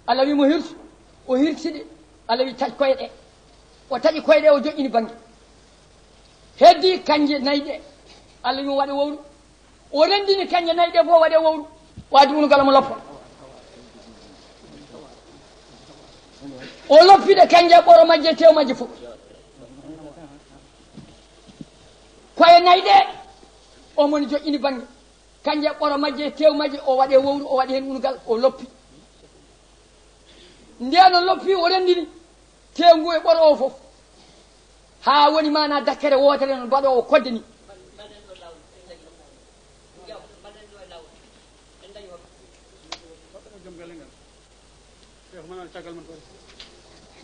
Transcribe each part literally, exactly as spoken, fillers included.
Allah wi mo hirsu, o hirsi ɗe. Allah wi taƴ koyɗe, o taƴi koyɗe, o joƴƴini bannge. Heddi kanje nayi ɗe, Allah wi mo waɗe wowru. O renndini kanje nayi ɗe fof waɗe wowru, waadi unugal mo loppa. O loppi ɗe kanje ɓoro majje tew majje fof. Koye nayi ɗe, o moni joƴƴini bannge. Kanje ɓoro majje tew majje, o waɗe wowru, o waɗi heen unugal, o loppi. Ndeen o loppi, o renndini tew ngu e ɓoro o fof. Haa woni maana dakkere wootere noon baɗoowo kodde ni.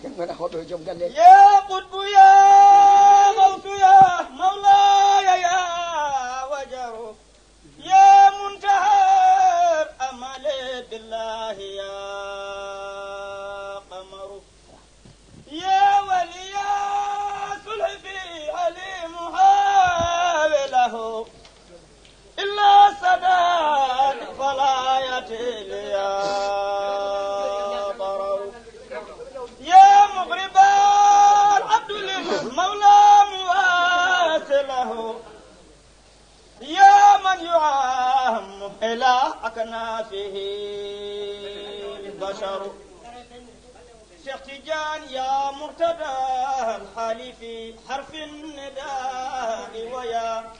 Jam wona hoɗo joom galle. يا قطب يا غوث يا مولاي يا وجر، يا منتهى الأمل بالله يا قمر، يا ولي يا صلح في علي محاوله، إلا سداد فلا يأتي لي ضرر. يا مغرب العبد للمولى مواصله، يا من يعم إلى أكنافه البشر. شيخ تيجان يا مرتضى الحالي في حرف النداء ويا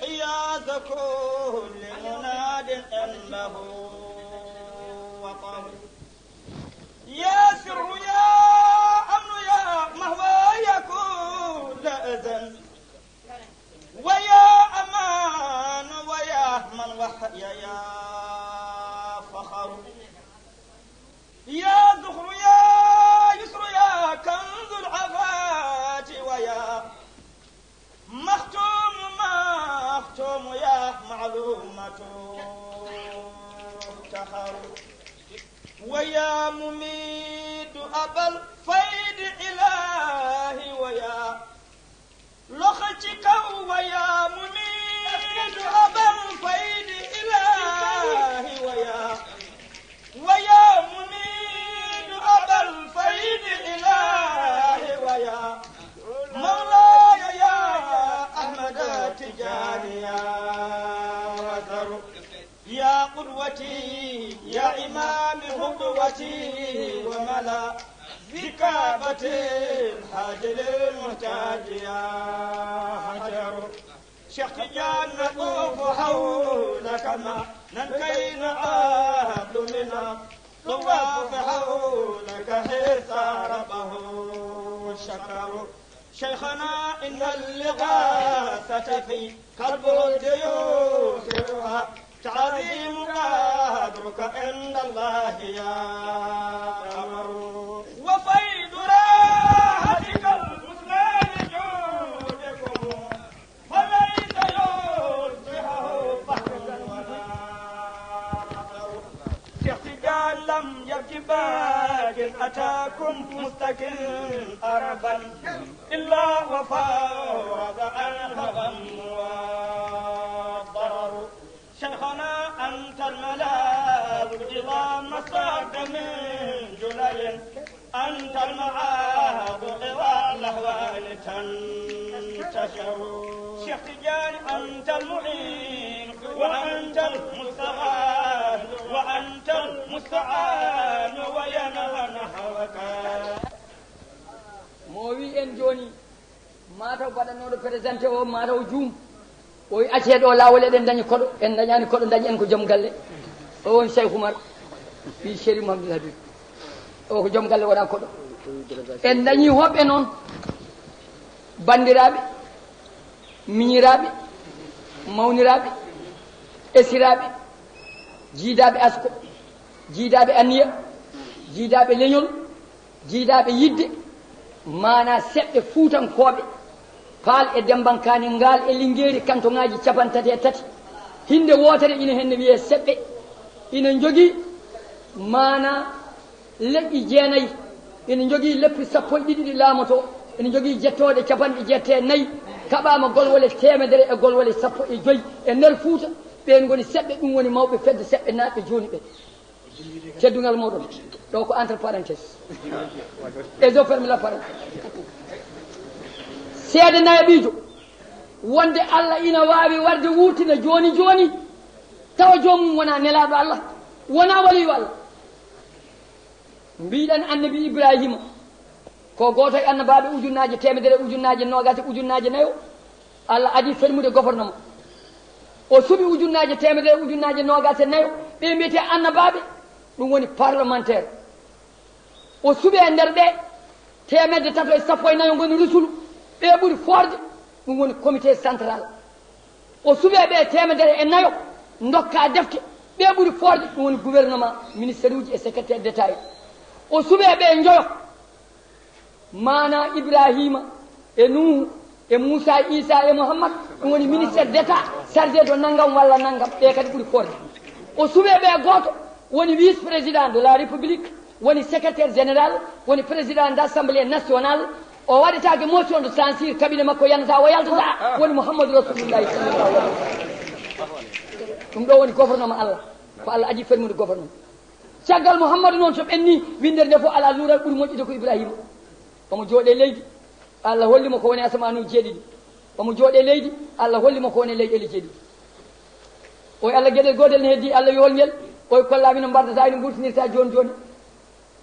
إياس كل مناد عنده وطن. يا سر يا أمن يا مهوى كل أذن، ويا أمان ويا من وحي يا فخر. يا ذخر يا يسر يا كنز العفاة، ويا مختوم مختوم يا معلومة تحر، ويا مميت أبا الفيض إلهي، ويا لخجك ويا مميت أبا الفيض إلهي، ويا ويا منير أبا الفيض إلهي، ويا مولاي يا أحمد التجاني يا وزر، يا قدوتي يا إمام قدوتي، وملا ذكابة الحاج للمحتاج يا حجر. شيخ تيجان نطوف حولك ما ننكينا أهل منا، طواف حولك حيث ربه الشكر. شيخنا إن الإغاثة في قلب الديوث، تعظيم قدرك عند الله يا قمر. وفيض راحتك الحسنى لجودكم، فليس يشبهه بحر ولا مطر. شيخ تيجان لم يبك باك أتاكم مستكن أربا، إلا وفرج عنه الهم والضرر. شيخنا أنت الملاذ إذا ما اشتد من جلل، أنت المعاذ إذا الأهوال تنتشر. شيخ تيجان أنت المعين وأنت المستعان وأنت المستعان وينهى نحوك. Mo wi en jooni, mataw baɗannoɗo présenté o, mataw juum. O wi accee ɗo laawol, eɗen dañi koɗo, en dañani koɗo, dañi en ko joom galle. O woni Cheikh Oumar, ɓii Chérif Mahamadou Habib. O ko joom galle, wona koɗo. En dañi hoɓɓe noon, banndiraaɓe, miñiraaɓe, mawniraaɓe, esiraaɓe, jiidaaɓe asko, jiidaaɓe anniya, jiidaaɓe leñol, jiidaaɓe yidde, maanaa seɓɓe fuutankooɓe, Paal e Demmbankaani Ngaal e Linngeeri, kantoŋaaji capanɗe tati e tati. Hinnde wootere ina heen ne wiyee seɓɓe, ina njogii maanaa leƴƴi jeenayi, ina njogii leppi sappo e ɗiɗi ɗi laamotoo, ina njogii jettooɗe capanɗe jeetati e nayi, kaɓaama golwole teemedere e golwole sappo e joy e nder Fuuta. Ɓeen ngoni seɓɓe, ɗum woni mawɓe fedde seɓɓe naatɓe jooni ɓe. Teddungal mooɗon, ɗo ko entre parenthèse. Et je ferme la parenthèse. Seede nayaɓiijo, wonde Allah ina waawi warde wuurtina jooni jooni, tawa joomum wonaa nelaaɗo Allah, wonaa waliyu Allah. Mbiɗen annabi Ibrahima, ko gooto e annabaaɓe ujunnaaje teemedere, ujunnaaje noogaas, ujunnaaje nayo. Allah adii fermude gouvernement. O suɓi ujunnaaje teemedere, ujunnaaje noogaas e nayo, ɓe mbiyetee annabaaɓe, ɗum woni parlementaire. O suɓi e nder ɓe teemedde tato e sappo e nayo ngoni rusulu, ɓe ɓuri foorde, ɗum woni comité central. O suɓi e ɓe teemedere e nayo, ndokka defte, ɓe ɓuri foorde, ɗum woni gouvernement, ministère uji e secrétaire d'État en. O suɓi e ɓe njoyo, maana Ibrahima e Nuhu e Muusa e Isa e Muhammad, ɗum woni ministère d'État chargé de nanngam walla nanngam, ɓe kadi ɓuri foorde. O suɓi e ɓe gooto, woni vice-président de la République, woni secrétaire général, woni président d'Assemblée nationale, o waɗetaake motion de censure, cabinet makko yanata, o yaltata, woni Muhammadu Rasulullahi sallallahu alaihi wasallam. Ɗum ɗo woni gouvernement Allah, ko Allah adii fermude gouvernement. Caggal Muhammadu noon, so ɓenni, winndere nde fof alaa luural ɓuri moƴƴude ko Ibrahima. Omo jooɗe leydi, Allah holli mo ko woni asamaanuuji jeeɗiɗi. Omo jooɗe leydi, Allah holli mo ko woni leyɗeele jeeɗiɗi. Oy Allah, geɗel gootel ne heddi, Allah wi hol ngel? Oy kollaami no mbardataa, no nguurtinirtaa jooni jooni.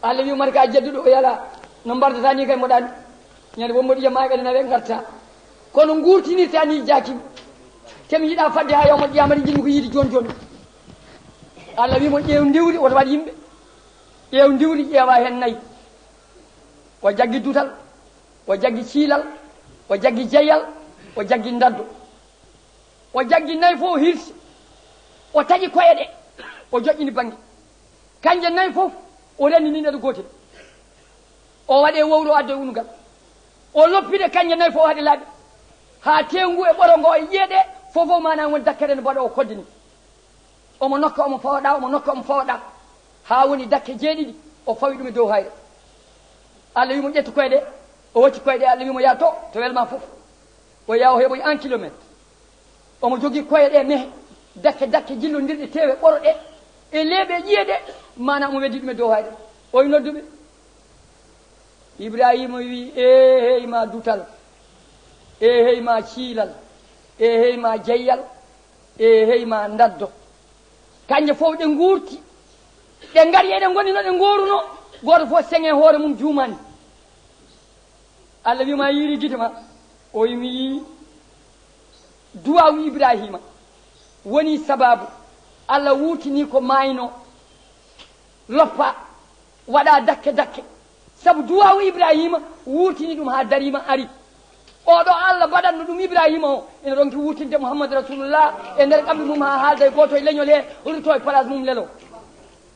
Allah wi, mari ka jedduɗo, o yala, no mbardataa ni kay mboɗa anndi. Ñande won mboɗi yamma kadi nawe ngarta. Kono nguurtinirtaa ni jaakim. Te mi yiɗa fadde haa yawmal qiyamati, njiɗmi ko yiide jooni jooni. Allah wi mo, ƴeew ndiwri, woto waɗ yimɓe. Ƴeew ndiwri, ƴeewa heen nayi. O jaggi dutal, o jaggi ciilal, o jaggi jeyyal, o jaggi ndaddo. O jaggi nayi fof, o hirsi, o taƴi koye ɗe, o joƴƴini bannge. Kanje nayi fof, o renndini nder gootel. O waɗe wowro, o adde unugal. O loppi ɗe kanje nayi fof haa ɗe laaɓi. Haa teewu ngu e ɓoro ngo e ƴiye ɗe, fof fof maana woni dakkere no mbaɗo o koddini. Omo nokka, omo fawaɗa, omo nokka, omo fawaɗa. Haa woni dakke jeeɗiɗi, o fawi ɗum e dow hayre. Allah wi mo, ƴettu koye ɗe. O wacci koye ɗe, Allah wi mo, yaa to, to welma fof. O yaha o heɓoyi un kilomètre. Omo jogii koye ɗe mehe, dakke, dakke jillondirɗe, tewe ɓoro ɗe, e leeɓe ƴiye ɗe, maana omo weddi ɗum e dow hayre. Oy nodduɓe. Ibrahima wi, "Eehey ma dutal, eehey ma ciilal, eehey ma jeyyal, eehey ma ndaddo." Kanje fof ɗe nguurti, ɗe ngari eɗe ngoni no ɗe ngooruno, gooto fof seŋe hoore mum juumani. Allah wi ma yiiri gite ma, o wi mi yii. Duwaawu Ibrahima woni sababu Allah wuurtini ko maayno, loppa, waɗa dakke dakke. Sabu duwaawu Ibrahima wuurtini ɗum haa dariima ari. Oɗo Allah baɗanno ɗum Ibrahima o, ina ronki wuurtinde Muhammad Rasulullah e nder kamɓe mum haa haalda e gooto e leñol he, rutto e place mum lelo.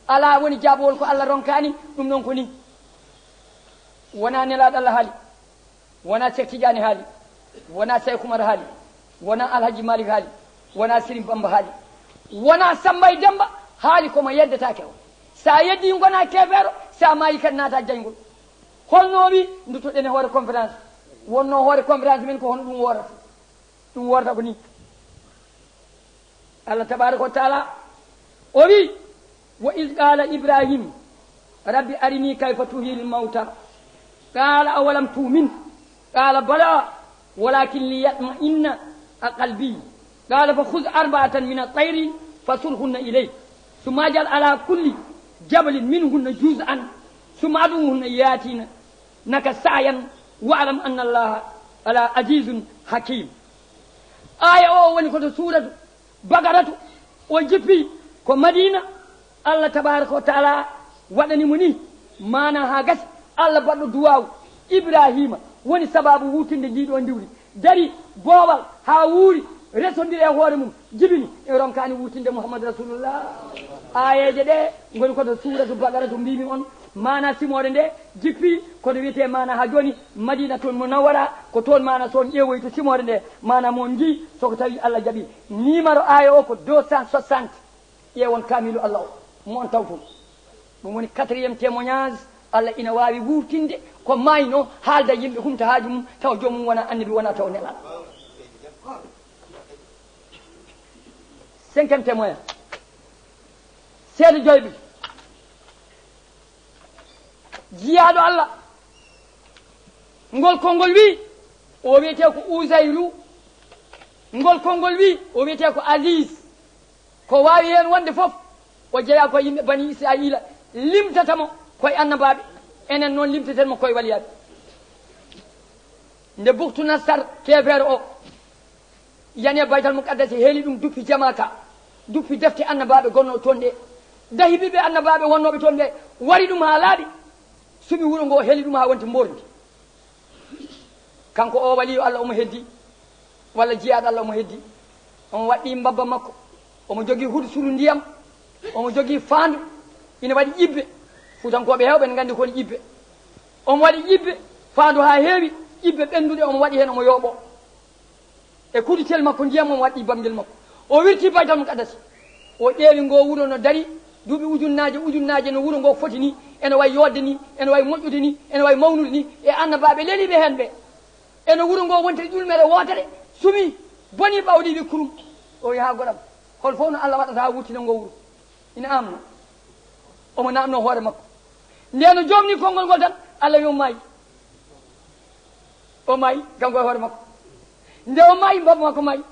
Alaa woni jaabowol ko Allah ronkani, ɗum noon ko ni. Wonaa nelaaɗo Allah haali. Wonaa Seek Tijaani haali, wonaa Seek Umar haali, wonaa Alhaji Malik haali, wonaa Sirin Bamba haali, wonaa Samba e Demba haali, ko mo yeddetaake o. So a yeddii, ngonaa keefeero, so a maayii kadi, naataa jayngol. Holno o wi, nduttoɗen e hoore conférence. Wonno hoore conférence men ko hono ɗum woorata. Ɗum woorata ko ni. Allah tabaaraka wa taala o wi, "Wa iz qaala Ibrahim, Rabbi arini kayfa tuhyil mawta, qaala awalam tu'min, qaala bala, walakin liyatma'inna qalbi, qaala fa khudh arba'atan min at-tayri fasurhunna ilayk, thumma ij'al ala kulli jabalin minhunna juz'an, thumma ud'uhunna ya'tinaka sa'yan, wa'lam anna Allaha la azizun hakim." Aaya o woni ko to suuratu Bagaratu, o jippi ko Madina, Allah tabaaraka wa taala waɗani mo ni, maana haa gasi, Allah baɗɗo duwaawu Ibrahima woni sababu wuurtinde ndii ɗoo ndiwri, dari boowal haa wuuri, resondiri e hoore mum, jibini, e ronkaani wuurtinde Muhammadu Rasulullah. Aayeeje ɗe ngoni ko to suuratu Bagaratu mbiimi on, maana simoore nde jippi ko to wiyetee maana haa jooni Madinatul Munawwara, ko toon maana so on ƴeewoyi to simoore nde, maana mo on njii, so ko tawi Allah jaɓi. Numéro aaya o ko deux cent soixante. Ƴeewon kaamilu Allah o, mo on tawtu. Ɗum woni quatrième témoignage, Allah ina waawi wuurtinde ko maayno, haalda yimɓe, humta haaju mum, tawa joomum wona annabi, wona tawa nelaaɗo. Cinquième témoignage. Seeɗa joyɓe. Jiyaaɗo Allah, ngol konngol wi, o wiyetee ko Uzayru, ngol konngol wi, o wiyetee ko Aziz. Ko waawi heen wonde fof, o jeyaa ko yimɓe Bani Israa'iila, limtata mo koye annabaaɓe, enen noon limteten mo koye waliyaaɓe. Nde Buktu Nassar keefeero o yani e Baytal Muqaddasi, heeli ɗum, duppi jamaa ka, duppi defte annabaaɓe gonnoo toon ɗe, dahi ɓiɓɓe annabaaɓe wonnooɓe toon ɓe, wari ɗum haa laaɓi, suɓi wuro ngo, heli ɗum haa wonti mborndi. Kanko o waliyu Allah omo heddi, walla jiyaaɗo Allah omo heddi, omo waɗɗi mbabba makko, omo jogii huɗo suru ndiyam, omo jogii faandu, ina waɗi ƴibbe. Fuutankooɓe heewɓe ne nganndi ko woni ƴibbe. Omo waɗi ƴibbe, faandu haa heewi, ƴibbe ɓennduɗe omo waɗi heen, omo yooɓoo. E kuditel makko ndiyam, omo waɗɗi bamngel makko. O wirti Baytal Muqaddasi. O ƴeewi ngo wuro no dari, duuɓi ujunnaaje, ujunnaaje no wuro ngo foti ni, ene wayi yooɗde ni, ene wayi moƴƴude ni, ene wayi mawnude ni, e annabaaɓe leliiɓe heen ɓe. Ene wuro ngo wontiri ƴulmere wootere, sumi, boni, ɓawli, wi kurum. O wi, "Haa goɗam, hol fof no Allah waɗata haa wurtina ngo wuro?" Ina amno. Omo naamno hoore makko. Nde no joomni konngol ngol tan, Allah wi o maayi. O maayi, kanko e hoore makko. Nde o maayi, mbabba makko maayi.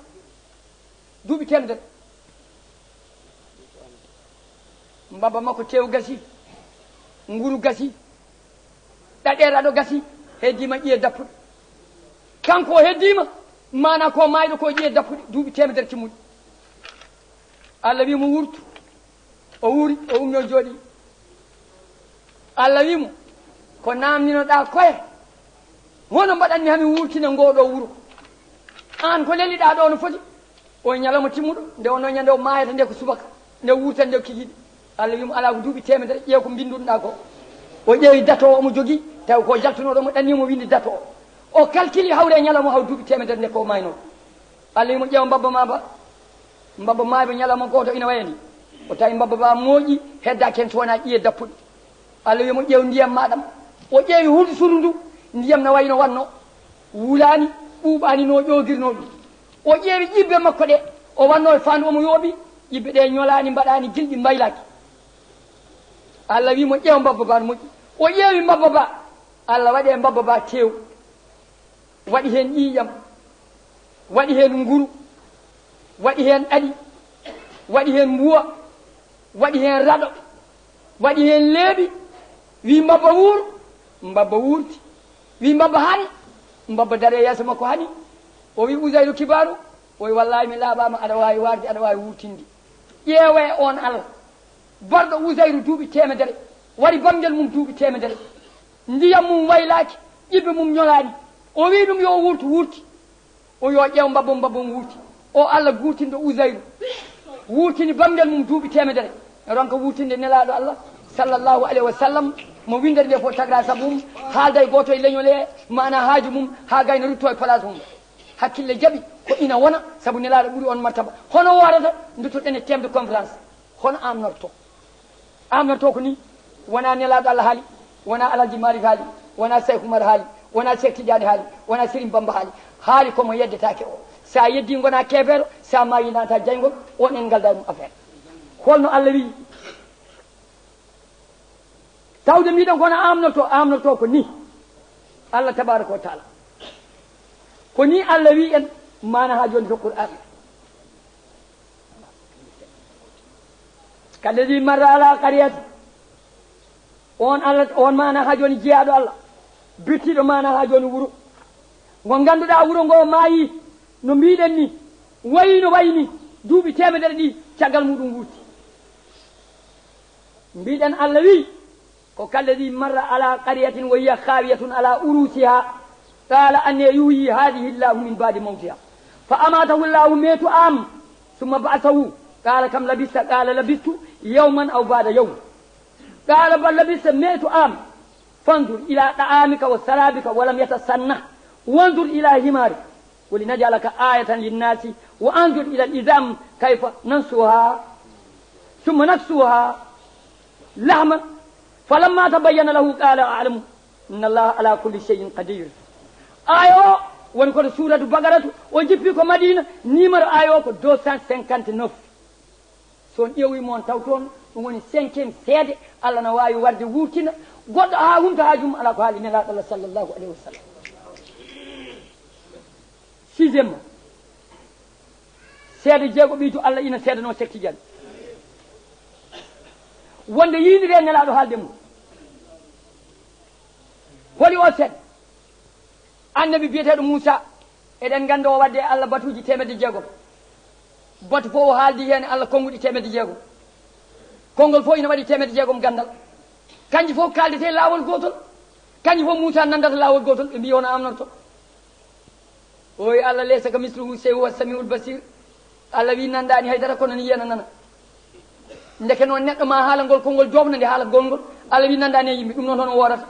Duuɓi teemedere. Mbabba makko teew gasi, nguru gasi, ɗaɗe raɗo gasi, heddiima ƴiye dappuɗe. Kanko o heddiima, maanaa ko maayɗo ko ƴiye dappuɗe, duuɓi teemedere timmuɗi. Allah wi mo, "Wurtu." O wuuri, o ummi, o jooɗi. Allah wi mo, "Ko naamninoɗaa koye? Hono mbaɗanmi hami wurtina ngoo ɗoo wuro? Aan ko leliɗaa ɗoo no foti?" O ñalawma timmuɗo, nde wonnoo ñande o maayata nde ko subaka, nde o wurtata nde ko kikiiɗe. Allah wi mo, "Alaa, ko duuɓi teemedere, ƴeew ko mbinndunoɗaa ko." O ƴeewi date o omo jogii, tawi ko jaltunooɗo omo ɗanni omo winndi date o. O calculi hawre e ñalawma haw duuɓi teemedere nde ko o maaynoo. Allah wi mo, "Ƴeew mbabba ma ba." Mbabba maayba ñalawma gooto ina wayani. O tawi mbabba ba mooƴi, heddaaki heen so wonaa ƴiye dappuɗe. Allah wi mo, "Ƴeew ndiyam ma ɗam." O ƴeewi huɗo suru ndu, ndiyam na wayi no wannoo, wulaani, ɓuuɓaani no ƴoogirnoo ɗum. O ƴeewi ƴibbe makko ɗe, o wannoo e faandu, omo yooɓi, ƴibbe ɗe ñolaani, mbaɗaani gilɗi, mbaylaaki. Allah wi mo, "Ƴeew mbabba ba no moƴƴi." O ƴeewi mbabba ba, Allah waɗi e mbabba ba teew. Waɗi heen ƴiiƴam, waɗi heen nguru, waɗi heen ɗaɗi, waɗi heen mbuuwa, waɗi heen raɗo, waɗi heen leeɓi. Wi mbabba, "Wuur." Mbabba wuurti. Wi mbabba, "Hani." Mbabba dari e yeeso makko, hani. O wi, "Uzayru, kibaaru?" O wi, "Wallaahi mi laaɓaama, aɗa waawi waarde, aɗa waawi wuurtinde." Ƴeewee oon Allah, barɗo Uzayru duuɓi teemedere, waɗi bamngel mum duuɓi teemedere. Ndiyam mum waylaaki, ƴibbe mum ñolaani. O wi ɗum yo o wuurtu, wuurti. O yo ƴeew mbabba, mbabba wuurti. O Allah guurtinɗo Uzayru, wuurtini bamngel mum duuɓi teemedere. Ronka wuurtinde Nelaaɗo Allah, sallallahu alayhi wa sallam, mo winndere nde fof tagra sabu mum, haalda e gooto e leñol he maana haaju mum, haa gayna rutto e place mum. Hakkille jaɓi ko ina wona, sabu Nelaaɗo ɓuri on martaba. Hono woorata, nduttoɗen e thème de conférence. Hono amnorto? Amnorto ko ni, wonaa Nelaaɗo Allah haali, wonaa Alhaji Malik haali, wonaa Seeku Umar haali, wonaa Seek Tijaani haali, wonaa Serigne Bamba haali. Haali ko mo yeddetaake o. So a yeddii, ngonaa keefeero, so a maayii, naata jayngol, on en ngaldaa e mum affaire. Holno Allah wiyi? Tawde mbiɗen kono amnorto, amnorto ko ni Allah tabaraka wa taala. Ko ni Allah wiyi en, maana haa jooni to Qur'an. Kalladi marra ala qariyati. On Allah, on maana haa jooni jeyaaɗo Allah. Birtiiɗo maana haa jooni wuro. Ngo ngannduɗaa wuro ngo maayi, no mbiɗen ni, wayi no wayi ni, duuɓi teemedere ɗi, caggal muɗum wurti. Mbiɗen Allah wiyi, ko kalladi marra ala qaryatin wa hiya khawiyatun ala urusiha, qala anne yuhyi hadhihi Allahu min ba'di mawtiha. Fa amatahu Allahu mi'atu am, thumma ba'athahu, qala kam labista, qala labistu yawman aw ba'da yawm. Qala bal labista mi'atu am, fanzur ila ta'amika wa sharabika wa lam yatasanna, wanzur ila himarik, ولنجعلك آية للناس وانظر إلى العظام كيف ننشزها ثم نكسوها لحما فلما تبين له قال أعلم أن الله على كل شيء قدير. Aaya o woni koto suuratu Bagaratu, o jippi ko Madina, numéro aaya o ko deux cent cinquante-neuf. So on ƴeewi mo on taw toon, ɗum woni cinquième seede, Allah na waawi warde wuurtina, Goɗɗo haa hunta haajum alaa ko haali Nelaaɗo Allah sallallahu alayhi wa sallam. Sixième, seede jeego ɓiytu Allah ina seedanoo Seek Tijaan. Wonde yiinire Nelaaɗo haalde mum. Holi o seede? Annabi biyeteeɗo Muusa, eɗen nganndi o wadde e Allah batuuji teemedde jeegom. Batu fof o haaldi heen e Allah konnguɗi teemedde jeegom. Konngol fof ina waɗi teemedde jeegom ganndal. Kanji fof kaaldete laawol gootol. Kanji fof Muusa nanndata laawol gootol, ɓe mbiyi hono amnorto. Oy Allah, laysa ka misluhu shay, huwa samiul basir. Allah wi nandaani haydara, kono ne yiya na nana. Ndeke noon neɗɗo ma haala ngol konngol joofna nde haalatgol ngol. Allah wi nandaani e yimɓe, ɗum noon hono woorata.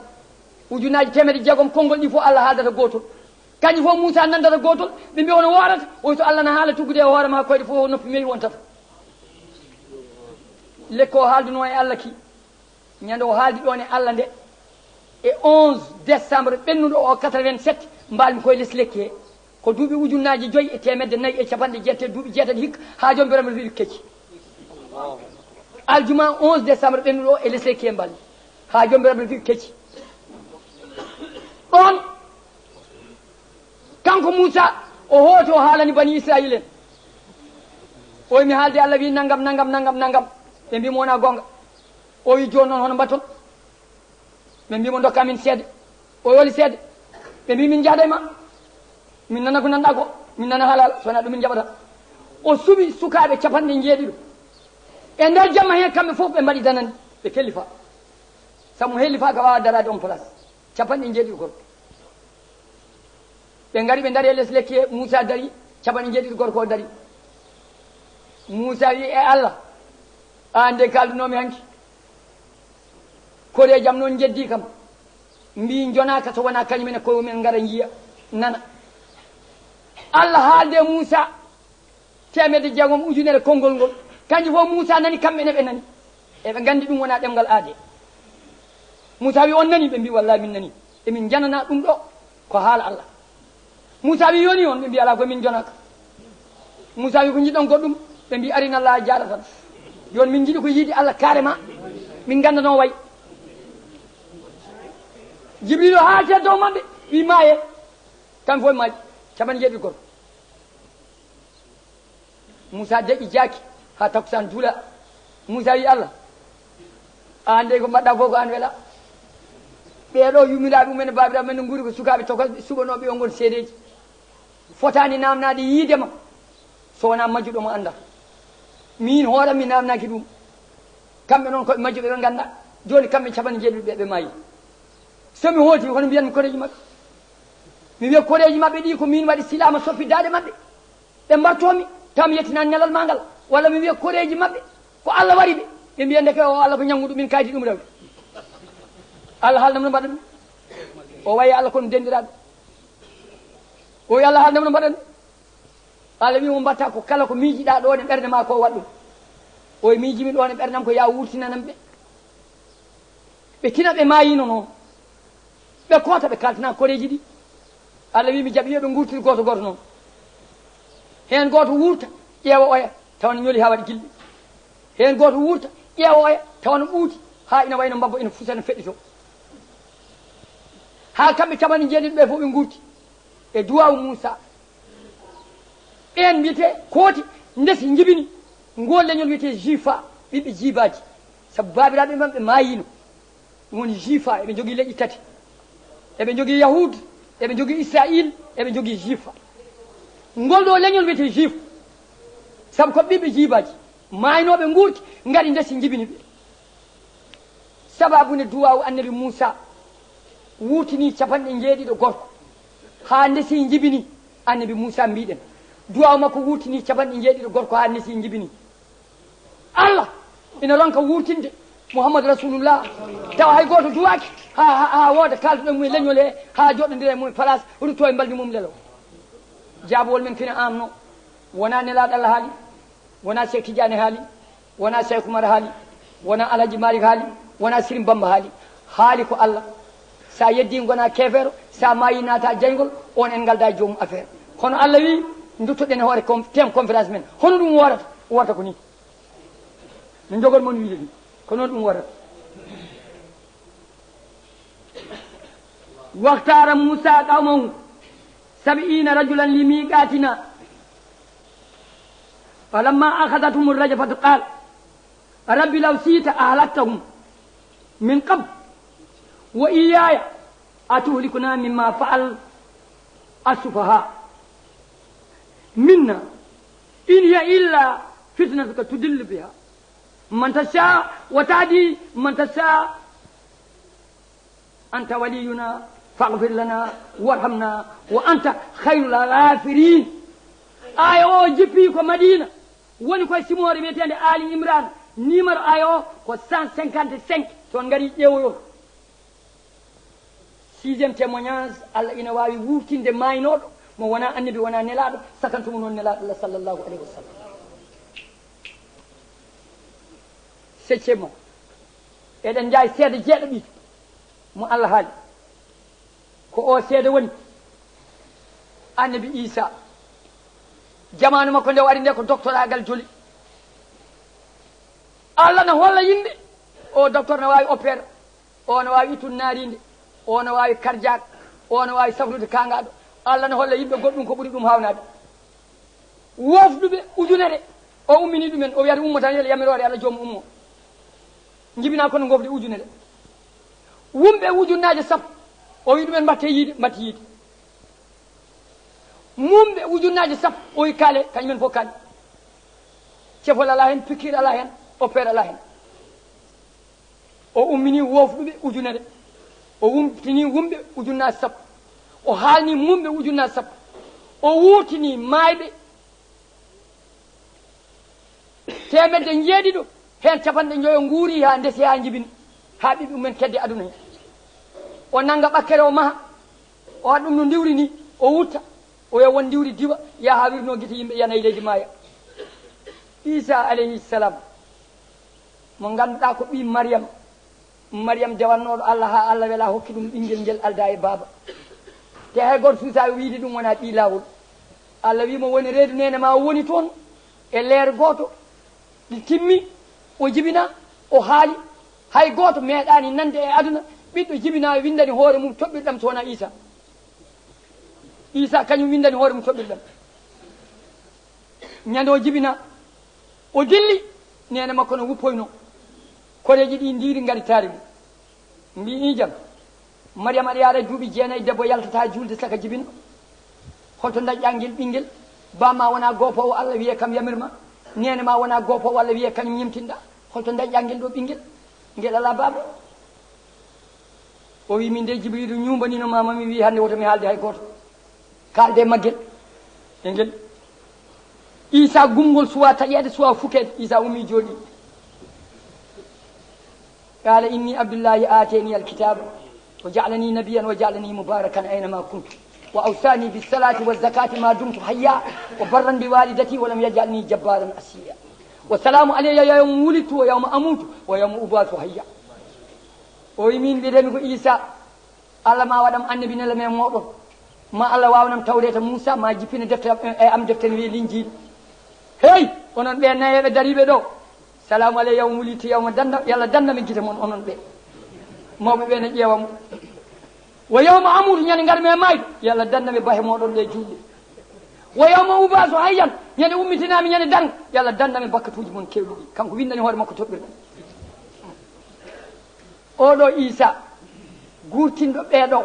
Ujunnaaji teemedde jeegom konngol ɗi fof Allah haaldata gootol. Kanji fof Muusa nanndata gootol, ɓe mbiya hono woorata. Oy so Allah na haala tuggude e hoore ma koyɗe fof noppi mewi wontata. Lekko o haaldunoo e Allah ki. Ñande o haaldi ɗoon e Allah nde, e onze décembre ɓennuɗo o quatre-vingt-sept, mbaal-mi koye les lekki he. Ko duuɓi ujunnaaji joyi e teemedde nayi e capanɗe jeetati, duuɓi jeetati hikka, haa joom beram no wiɗi kecci. Aljuma onze décembre ɓennuɗo o e les lekki he mbaal-mi, haa joom beram no wiɗi kecci. Ɗoon, kanko Muusa, o hooti, o haalani bani Israayiil en. O wi mi haalde Allah wi nanngam, nanngam, nanngam, nanngam. Ɓe mbi mo wonaa goonga. O wi jooni noon hono mbaɗton? Ɓe mbi mo ndokka min seede. O wi holi seede? Ɓe mbi min njahda e ma. Min nana ko nanɗa ko, min nana haala Allah, so wonaa ɗum min njaɓata. O suɓi sukaaɓe capanɗe njeeɗiɗo. E nder jamma heen kamɓe fof ɓe mbaɗi danandi, ɓe kellifa. Sabu mo hellifaaka waawa daraade on place. Capanɗe njeeɗiɗo gorko. Ɓe ngari ɓe dari e les lekki he, Muusa dari, capanɗe njeeɗiɗo gorko o dari. Muusa wi e Allah, aan de kaaldunoomi hanki. Koreeji am noon njeddii kam. Mbii njonaaka so wonaa kañum en e koye mumen ngara njiya, nana. Allah haalde e Muusa. Teemedde jeegom ujunere konngol ngol. Kanji fof Muusa nani, kamɓe ne ɓe nani. Eɓe nganndi ɗum wonaa ɗemngal aade. Muusa wi on nani? Ɓe mbi wallaahi min nani. Emin njanana ɗum ɗo ko haala Allah. Muusa wi yoni on? Ɓe mbi alaa ko min jonaaka. Muusa wi ko njiɗɗon goɗɗum? Ɓe mbi arina Allah jaara tan. Yon min njiɗi ko yiide Allah carrément. Min ngannda no way. Jibrilu haati e dow maɓɓe wi maaye. Kamɓe fof ɓe maayi. Capanɗe jeeɗiɗo gorko. Muusa deƴƴi jaaki haa takkusaan juula. Muusa wi Allah, aan de ko mbaɗɗa fof ko aan wela. Ɓee ɗo yummiraaɓe mumen e baabiraaɓe mumen ne nguuri ko sukaaɓe tokosɓe suɓanooɓe yo ngon seedeeji. Fotaani naamnaade yiide ma so wonaa majjuɗo mo anndaa. Miin hoore am mi naamnaaki ɗum. Kamɓe noon ko ɓe majjuɓe ɓe nganndaa. Jooni kamɓe capanɗe jeeɗiɗo ɓe ɓe maayi. So mi hooti hono mbiyan mi koreeji maɓɓe. Mi wiya koreeji maɓɓe ɗi ko miin waɗi silaama soppi daaɗe maɓɓe. Ɓe mbartoo mi, taw mi yettinaani nelal maa ngal, walla mi wiya koreeji maɓɓe, ko Allah wari ɓe. Ɓe mbiya ndeke o Allah ko ñannguɗo, min kaydi ɗum rewde. Allah haalnam no mbaɗa ɗum. O wayi Allah kono denɗiraaɓe. O wi Allah haalnam no mbaɗa ɗum. Allah wi mo mbatta ko kala ko miijiɗaa ɗoon e ɓernde maa ko waɗ ɗum. O wi miijimi ɗoon e ɓernde am ko yaa wurtinanam ɓe. Ɓe tina ɓe maayiino noon. Ɓe koota ɓe kaaltana koreeji ɗi. Allah wi mi jaɓi yo ɓe nguurtir gooto gooto noon. Heen gooto wuurta ƴeewa oya tawa no ñoli haa waɗi gilɗi. Heen gooto wuurta ƴeewa oya tawa no ɓuuti haa ina wayno mbabba ina fusa no feɗɗito. Haa kamɓe capanɗe jeeɗiɗo ɓe fof ɓe nguurti e duwaawu Muusa. Ɓeen mbiyetee kooti ndesi njibini ngol leñol wiyetee Jifa, ɓiɓɓe jiibaaji. Sabu baabiraaɓe maɓɓe maayiino. Ɗum woni Jifa, eɓe njogii leƴƴi tati. Eɓe njogii Yahuud, eɓe njogii Israayiil, eɓe njogii Jifa. Ngol ɗo leñol wiyetee Jifa. Sabu ko ɓiɓɓe jiibaaji maaynooɓe nguurti, ngari ndesi njibini ɓe. Sababu ne duwaawu annabi Muusa wuurtinii capanɗe jeeɗiɗo gorko haa ndesi njibini. Annabi Muusa mbiɗen duwaawu makko wuurtinii capanɗe jeeɗiɗo gorko haa ndesi njibini. Allah ina ronka wuurtinde Muhammadu Rasulullah tawa hay gooto duwaaki haa haa wooda kaalduɗo e mum e leñol he haa joɗɗondira e mum e place rutto e mbaldi mum lelo. Jaabowol men kina amno wonaa nelaaɗo Allah haali. Wonaa Seek Tijaani haali, wonaa Seek Umar haali, wonaa Alhaji Maalik haali, wonaa Sirim Bamba haali. Haali ko Allah. So a yeddii ngonaa keefeero, so a maayii naataa jayngol, oon en ngaldaa e joomum affaire. Kono Allah wii, nduttoɗen e hoore com- thème conférence men. Hono ɗum woorata? Woorata ko nii. No njogon mon wiide nii. Ko noon ɗum woorata. واختار موسى قومه سبعين رجلا لميقاتنا فلما أخذتهم الرجفة قال رب لو شئت أهلكتهم من قبل وإياي أتهلكنا بما فعل السفهاء منا إن هي إلا فتنتك تضل بها من تشاء وتهدي من تشاء أنت ولينا فاغفر لنا وارحمنا وأنت خير الغافرين. Aaya o jippi ko Madina, woni koye simoore wiyeteende Ali Imran. Numéro aaya o ko cent cinquante-cinq. So on ngari ƴeewoyon. Sixième témoignage, Allah ina waawi wuurtinde maaynooɗo mo wonaa annabi, wonaa nelaaɗo, sakantuma noon nelaaɗo Allah sallallahu alayhi wa sallam. Septième o, eɗen njaay seede jeeɗaɓi mo Allah haali. Ko o seede woni annabi Isa. Jamaanu makko nde o ari nde ko doktoraagal joli. Allah na holla yimɓe, o docteur na waawi opérer, o na waawi ittude naariinde, o na waawi cardiaque, o na waawi safrude kaangaaɗo. Allah na holla yimɓe goɗɗum ko ɓuri ɗum haawnaade. Wofduɓe ujunere, o ummini ɗumen, o wiyata ummo tan, yamiroore Allah, joomum ummo. Njibina kono ngofde ujunere. Wumɓe ujunnaaje sappo, o wi ɗumen mbatte yiide, mbatti yiide. Mumɓe ujunnaaje sappo, o wi kaale, kañumen fof kaale. Cefol alaa heen, pikiir alaa heen, oppeer alaa heen. O ummini wofɗuɓe ujunere. O wumtini wumɓe ujunnaaje sappo. O haalni mumɓe ujunnaaje sappo. O wuurtini maayɓe teemedde njeeɗiɗo, heen capanɗe njoyo nguuri haa ndesi, haa njibini, haa ɓiɓɓe mumen kedde aduna heen. O nannga ɓakkere, o maha, o waɗa ɗum no ndiwri ni, o wutta, o wiya won ndiwri diwa, yaha haa wirnoo gite yimɓe, yana e leydi, maaya. Isa alayhi salam, mo ngannduɗaa ko ɓii Maryam, Maryam dewannooɗo Allah, haa Allah wela hokki ɗum ɓinngel ngel aldaa e baaba. Te hay gooto suusaa wiide ɗum wonaa ɓii laawol. Allah wii mo woni reedu neene maa o woni toon e leer gooto, ɗi timmi, o jibina, o haali. Hay gooto meeɗaani nande e aduna ɓiɗɗo jibina windani hoore mum toɓɓirɗam so wonaa Isa. Isa kañum windani hoore mum toɓɓirɗam. Ñande o jibina, o dilli, neene makko no wuppoyno. Koreeji ɗi ndiiri ngari taari mo. Mbi, "Iijam, Mariyama aɗa yaara duuɓi jeenayi, debbo yaltata juulde saka jibina. Holto dañƴaa ngel ɓinngel? Baama wonaa goopoowo Allah, wiyee kam yamirma. Neene ma wonaa goopoowo Allah, wiyee kañum ñimtinɗaa. Holto dañƴaa ngel ɗo ɓinngel? Ngel alaa baaba." O wi, "Min de Jibriilu ñuumbanino ma, ma mi wi hannde woto mi haalde hay gooto. Kaalde e maggel." E ngel Isa gumgol suwa taƴeede, suwa fukeede. Isa ummi jooɗi. Qala inni Abdullahi atani alkitaba wa ja'alani nabiyyan wa ja'alani mubarakan aynama kuntu wa awsani bis salati waz zakati ma dumtu hayya wa barran bi walidati wa lam yaj'alni jabbaran asiya. Wa salamu alayya yawma wulidtu wa yawma amutu wa yawma ubasu hayya. O wi, "Min mbiyetemi ko Isa. Allah ma waɗam annabi, nela me mooɗon. Ma Allah waawnam tawreeta Muusa, ma jippina defte am, e am defte ne wiye Linjiil." Hey, onon ɓe nayeeɓe dariiɓe ɗo. Salamu alayya yawma wulidtu, yawma danda, Yalla danda mi gite mon onon ɓe. Mawɓe ɓe ne ƴeewa mo. Wa yawma amutu, ñande ngar me maayde, Yalla danda mi bahe mooɗon ɗe juulɗe. Wa yawma ubasu hayyan, ñande ummitinami ñande darnga, Yalla danda mi bakkatuuji mon kewɗi ɗi. Kanko windani hoore makko toɓɓirɗe. Oɗo Isa, guurtinɗo ɓeeɗo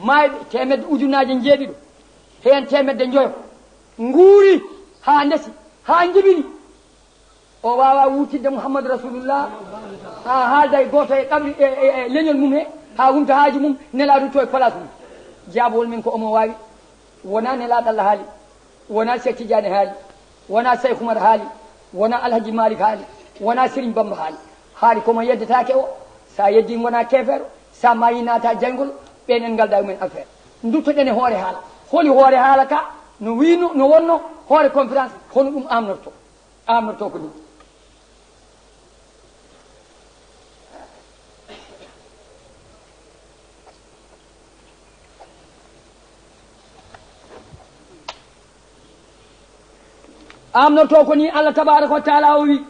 maayɓe teemedde ujunnaaje njeeɗiɗo, heen teemedde njoyo nguuri haa ndesi, haa njibini. O waawaa wuurtinde Muhammadu Rasulullah, haa haalda e gooto e qabri, e, e, e leñol mum he, haa wumta haaju mum, nelaa rutto e place mum. Jaabowol men ko omo waawi. Wonaa nelaaɗo Allah haali, wonaa Cheikh Tidiane haali, wonaa Cheikh Oumar haali, wonaa Alhaji Malick haali, wonaa Serigne Bamba haali. Haali ko mo yeddetaake o, so a yeddii ngonaa keefeero, so a maayii naataa jayngol, ɓeen en ngaldaa e mumen affaire. Nduttoɗen e hoore haala. Holi hoore haala ka? No wiino, no wonno hoore conférence, hono ɗum amnorto? Amnorto ko ɗum. Amnorto ko ni Allah tabaraka wa taala o wi,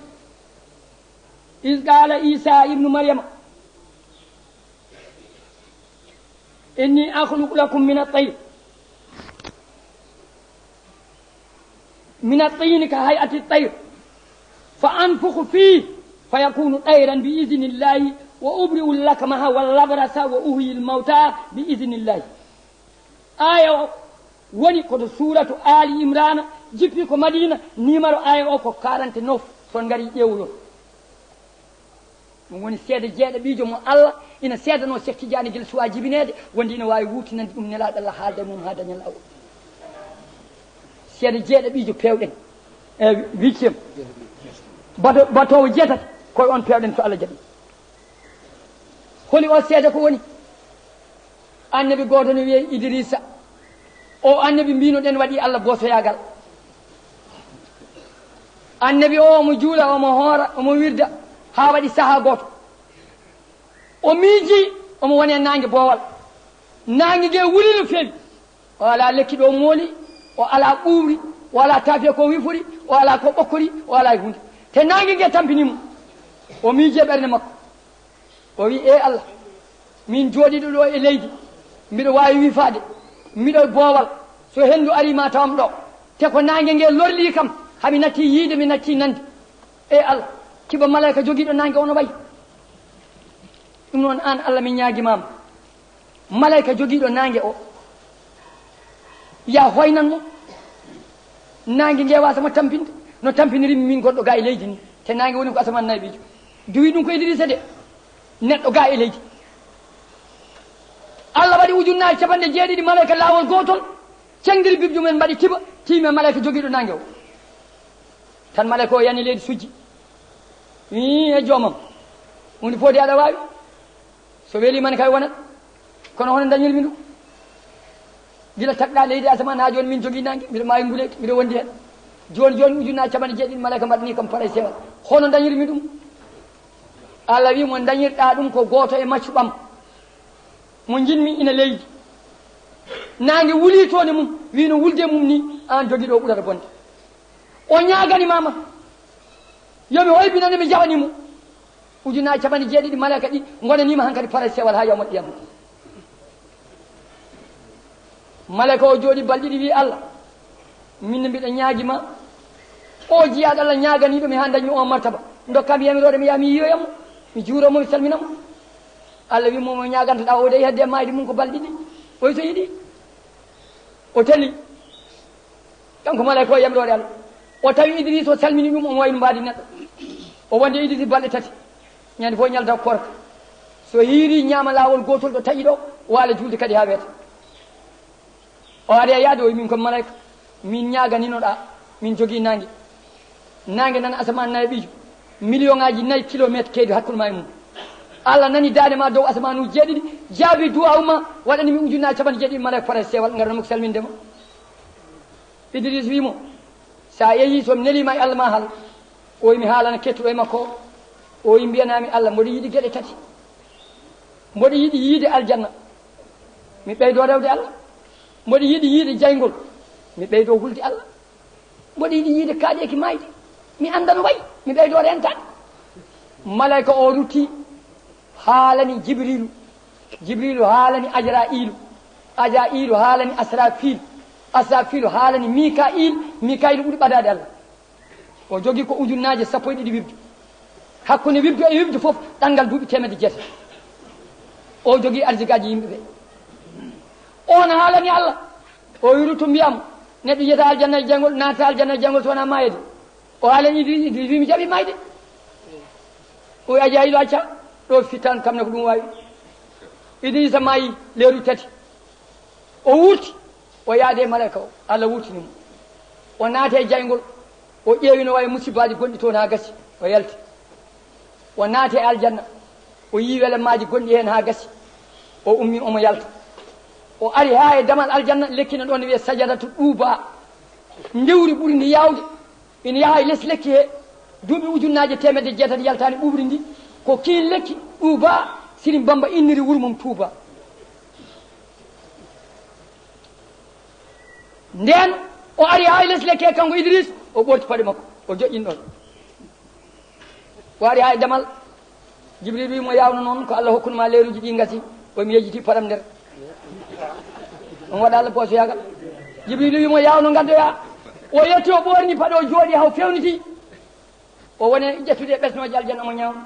"Iz qala Isa ibnu Maryama." إني أخلق لكم من الطير، من الطين كهيئة الطير، فأنفخ فيه فيكون طيرا بإذن الله، وأبرئ الأكمه والأبرص وأحيي الموتى بإذن الله. Aaya o woni ko to suuratu Aali Imraana, jippi ko Madiina, numéro aaya o ko quarante-neuf, so on ngari ƴeewoyon. Ɗum woni seede jeeɗaɓiijo mo Allah ina seedanoo Cheikh Tidiane gila suwaa jibineede, wonde ina waawi wuurtinande ɗum nelaaɗo Allah, haalda e mum haa daña laawol. Seede jeeɗaɓiijo peewɗen, e huitième. Bato-, batoowo jeetati, ko e on peewɗen so Allah jaɓi. Holi o seede ko woni? Annabi gooto ne wiyee Idrissa. O annabi mbino ɗen waɗi Allah boosoyaagal. Annabi o omo juula, omo hoora, omo wirda haa waɗi sahaa gooto. O miiji omo woni e naange boowal. Naange nge wuli no feewi. O alaa lekki ɗo mooli, o alaa ɓuuɓri, o alaa taafiya ko wifori, o alaa ko ɓokkori, o alaa e huunde. Te naange nge tampini mo. O miiji e ɓernde makko. O wi, "Ee Allah, min jooɗiiɗo ɗo e leydi, mbiɗo waawi wifaade, mbiɗo e boowal, so henndu arii ma tawam ɗo, te ko naange nge lorlii kam, haa mi natti yiide, mi natti nande. Ee Allah, keɓa malayka jogiiɗo naange o no wayi." Ɗum noon aan Allah, min ñaagimaama, malayka jogiiɗo naange o, ya hoynan mo. Naange nge waasa mo tampinde, no tampiniri min gonɗo gaa e leydi ni. Te naange woni ko asamaan nayaɓiijo. Duwi ɗum ko Idrissa de, neɗɗo gaa e leydi. Allah waɗi ujunnaaji capanɗe jeeɗiɗi malayka laawol gootol, ceŋndiri bibjo men mbaɗi tiba, tiimi e malayka jogiiɗo naange o. Tan malayka o yani leydi sujji. Wi e joomam, huunde foodi aɗa waawi. So weliima ne kay wonat. Kono hono dañirmi ɗum? Gila tagɗa leydi asamaan haa jooni min jogii naange, mbiɗo maayi nguleeki, mbiɗo wondi heen. Jooni jooni ujunnaaji capanɗe jeeɗiɗi malayka mbaɗanii kam paray sewal. Hono dañirmi ɗum? Allah wi mo, dañirɗa ɗum ko gooto e maccuɓam. Mo njiɗmi ina leydi. Naange wuli toon e mum, wi no wulde mum ni, aan jogiiɗo o ɓurata bonde. O ñaagani mama, yo mi hoybinane mi jaɓani mo. Ujunnaaji capanɗe jeeɗiɗi malayka ɗi ngonaniima hankadi paray sewal haa yawmal qiyama. Malayka o jooɗi balɗe ɗiɗi, wi, "Allah, min ne mbiɗa ñaagi ma, o jiyaaɗo Allah ñaaganiiɗo mi haa dañmi o martaba, ndokkam yamiroore mi yaha mi yiyoyam mo, mi juuro mo, mi salmina mo." Allah wi mo, "Mo ñaagantoɗa o dey hedde maayde mum ko balɗe ɗiɗi, oy so yiɗi." O teli. Kanko malayka o yamiroore Allah. O tawi Idrissa o salmini ɗum, omo wayi no mbaadi neɗɗo. O wondi e Idrissa balɗe tati. Ñande fof ñalda korka. So hiiri ñaama laawol gootol ɗo taƴi ɗo, waala juulde kadi haa weeta. O ari e yaade, o wi, "Min ko malayka. Min ñaaganinoɗa. Min jogii naange. Naange nan asamaan nayaɓiijo. Million ŋaaji nayi kilometre keedi hakkunde ma e mum. Allah nani daande ma dow asamaanu jeeɗiɗi, jaabi duwaawu ma, waɗani mi ujunnaaji capanɗe jeeɗiɗi malayka paray sewal, ngarano mo ko salminde ma." Idrissa wi mo, "Sa yehi, so mi neliima e Allah ma hal." O wi mi haalana kettuɗo e makko o. O wi, "Mbiyanami Allah, mboɗo yiɗi geɗe tati. Mboɗo yiɗi yiide aljanna, mi ɓeydo rewde Allah. Mboɗo yiɗi yiide jayngol, mi ɓeydo hulde Allah. Mboɗo yiɗi yiide kaaɗeeki maayde, mi annda no wayi, mi ɓeydo rentaade." Malayka o rutti, haalani Jibriilu. Jibriilu haalani Ajra'iilu. Ajra'iilu haalani Asrafiilu. Asrafiilu haalani Mika'iilu. Mika'iilu ɓuri ɓadaade Allah. O jogii ko ujunnaaje sappo e ɗiɗi wibjo. Hakkunde wibjo e wibjo fof, ɗanngal duuɓi teemedde jeetati. O jogii arsigaaji yimɓe ɓe. On haalani Allah. O wi, "Ruttu mbiyam, neɗɗo yiyata aljanna e jayngol, naatata aljanna e jayngol so wonaa maayde." O haalani Idrissa, Idrissa wi, "Mi jaɓi maayde." O wi, "Ajra'iilu, acca, ɗo fittan kam ne ko ɗum waawi." Idrissa maayi leeru tati. O wuurti, o yaade e malayka o, Allah wuurtini mo. O naati e jayngol, o ƴeewi no wayi musibbaaji gonɗi toon haa gasi, o yalti. O naati e aljanna, o yii welemmaaji gonɗi heen haa gasi, o ummi omo yalta. O ari haa e damal aljanna, lekki ne ɗoon ne wiyee sajaratu ɗuuba, ndewri ɓuri ndi yaawde. Ina yaha e les lekki he, duuɓi ujunnaaje teemedde jeetati yaltaani ɓuuɓri ndi, ko kiin lekki ɗuuba, Sirin Bamba inniri wuro mum Tuuba. Ndeen o ari haa e les lekki he, kanko Idriissa, o ɓoorti paɗe makko, o joƴƴini ɗoon. O ari haa e damal, Jibril wi mo, "Yaawno noon, ko Allah hokkunoo ma leeruuji ɗi ngasi." O mi yejjiti paɗam nder. On waɗa Allah poosuyaagal. Jibriilu wi'i mo, "Yaa no ngaddoyaa." O yetti, o ɓoorni paɗe, o jooɗi haa o fewniti. O woni ƴettude e ɓesnooje aljanna, omo ñaama.